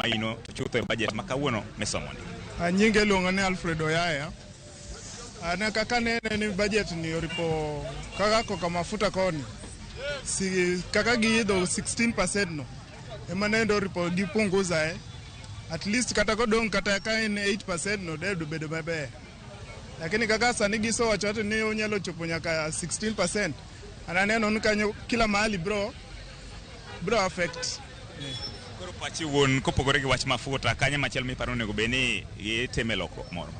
maino to chutho e budget ma kawuono misomoni. Nyinga iluongo ni Alfred Oyaya. An kaka nene ni budget ni oripo kaka koka mafuta koni si, kaka giidho 16% no ema nende oripo gipunguza at least kata kodong' kata ka en 8% no de bedo maber, lakini kaka sani gisewacho ati ni onyalo chopo nyaka 16%, an aneno ni kanyo kila mahali bro affect. Koro pachi wuon, kopogore gi wach mafuta, kanye machielo miparo onego bed ni gitime lokruok moro?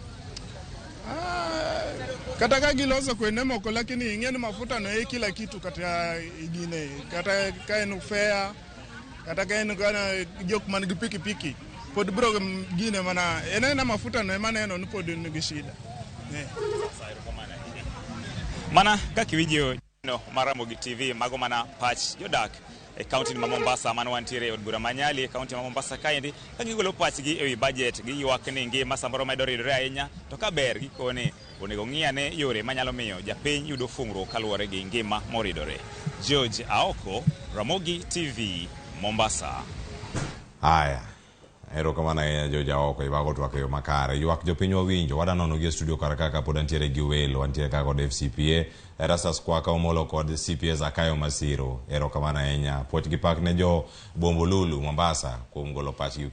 Ah, kata ka giloso kwende moko, lakini ing'e ni mafuta no e kila kitu, kata gine, kata ka en fare, kata ka en kana jok man gi pikipiki pod bro gine mana en aena mafuta no ema neno ni pod nigi shida, eh. Mana kaka iwinjo no mar Ramogi TV, mago mana pach jodak e kaunti ma Mombasa mano wantiere e od bura ma Nyali e kaunti ma Mombasa kaendi ka gigolo pachgi ewi budget. Giywak ni ngima samoro medo ridore ahinya, to ka ber gikone onego ng'i ane yore manyalo miyo japiny yudo fungruok kaluwore gi ngima moridore. George Aoko, Ramogi TV, Mombasa. Haya, erokamano ahinya George Aoko, ibago twak e yo makare. Ywak jopiny wawinjo, wada nono gi e studio kar kaka pod antiere gi welo, wantiere kaka kod FCPA, Erastus Kwaka Omolo kod CPA Zakayo Masiro. Erokamano ahinya. Puoch gi pak ne jo Bombolulu Mombasa kuom golo pachgi.